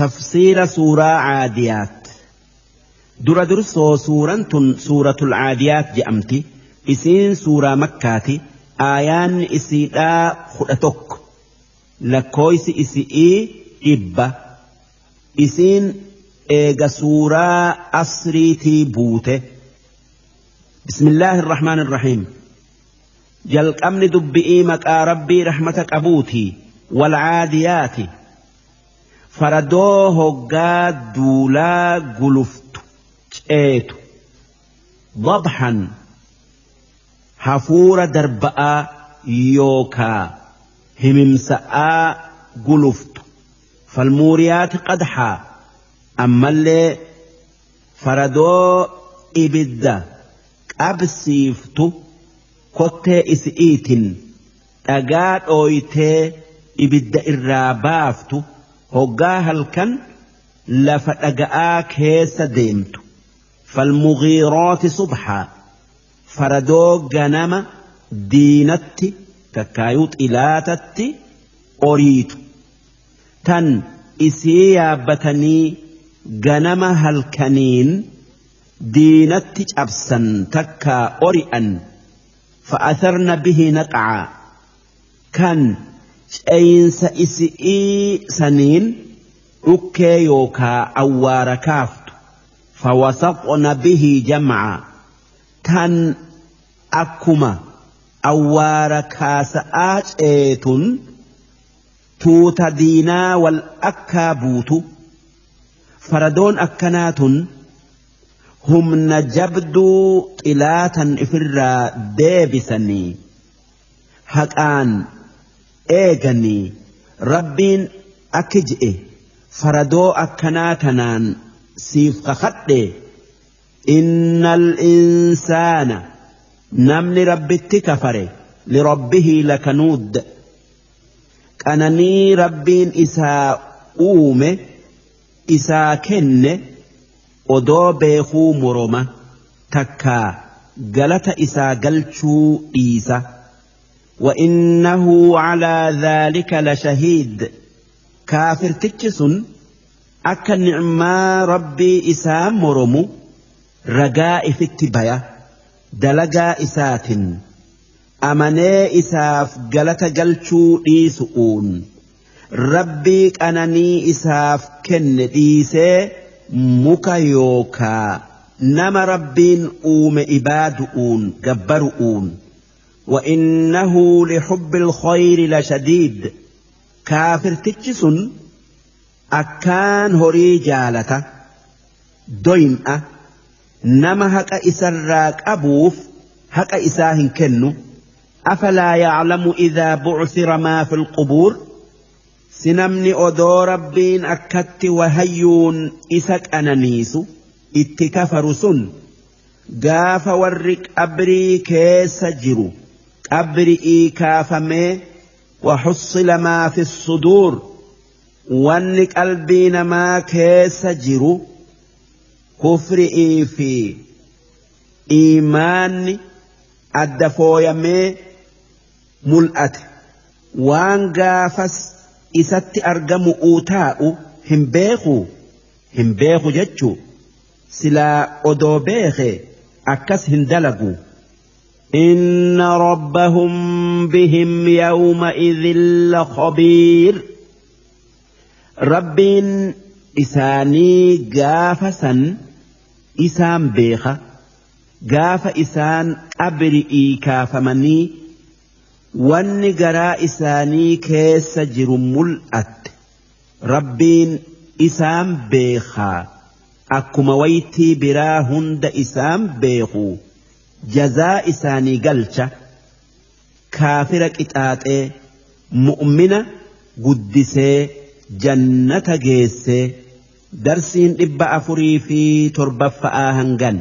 Tafsiira suuraa Caadiyaat. Dura dursoo suuraan tun suuratul Caadiyaat je'amti. Isiin suuraa Makkaati. Aayaanni isiidhaa 11. Lakkooysi isi'ii 100. Isiin eega suuraa Asriitii buute. Bismillaahi irrahmaan irrahiim. Jalqabni dubbi'ii maqaa Rabbii rahmata qabuuti. Walcaadiyaati. Faradoo hoggaa duulaa guluftu ceetu. Dabhan hafuura darba'aa yookaa himimsa'aa guluftu. Falmuuriyaati qadxaa ammallee faradoo ibidda qabsiiftu kottee isi'iitin dhagaa dhooytee ibidda irraa baaftu hoggaa halkan lafa dhaga'aa keessa deemtu. Falmughiiraati subhaa faradoo ganama diinatti takkaayuu xilaatatti oriitu tan isii yaabbatanii ganama halkaniin diinatti cabsan takkaa ori'an. Fa'atharna bihi naqacaa kan ceeyinsa isi'ii saniin dhukkee yookaa awwaara kaaftu. Fawasaqna bihi jamcaa tan akkuma awwaara kaasa'aa ceetun tuuta diinaa wal akkaa buutu. Faradoon akkanaa tun humna jabduu xilaatan ifirraa deebisanii haqaan eeganii. Rabbiin akki je'e: faradoo akkanaa tanaan siif kakadhe, innal insaana namni Rabbitti kafare lirabbihi lakanuud qananii Rabbiin isaa uume isaa kenne odoo beekuu moroma takkaa galata isaa galchuu dhiisa. وإنه على ذلك لشهيد kaafirtichi sun akka ni'maa Rabbii isaa moromu ragaa ifitti baya dalagaa isaatin amanee isaaf galata galchuu dhiisu'uun Rabbii qananii isaaf kenne dhiisee muka yookaa nama Rabbiin uume ibaadu'uun gabbaru'uun. وإنه لحب الخير لشديد kaafirtichi sun akkaan horii jaalata doyim'a nama haqa isarraa qabuuf haqa isaa hin kennu. أفلا يعلم إذا بعثر ما في القبور si namni odoo Rabbiin akkatti wahayyuun isa qananiisu itti kafaru sun gaafa warri qabrii keessa jiru qabri'ii kaafamee وحصل ما في الصدور wanni qalbii namaa keessa jiru kufri'ii fi iimaanni adda fooyamee mul'ate waan gaafas isatti argamu taa'u hin beeku hin beeku jechuu silaa odoo beeke akkas hin dalagu. إن ربهم بهم يومئذ لخبير Rabbiin isaanii gaafa san isaan beeka gaafa isaan qabri'ii kaafamanii wanni garaa isaanii keessa jiru mul'atte Rabbiin isaan beekaa akkuma waytii biraa hunda isaan beeku jazaa isaanii galcha kaafira qixaaxee mu'mina guddisee jannata geessee. Darsiin 407ffa'aa hangan.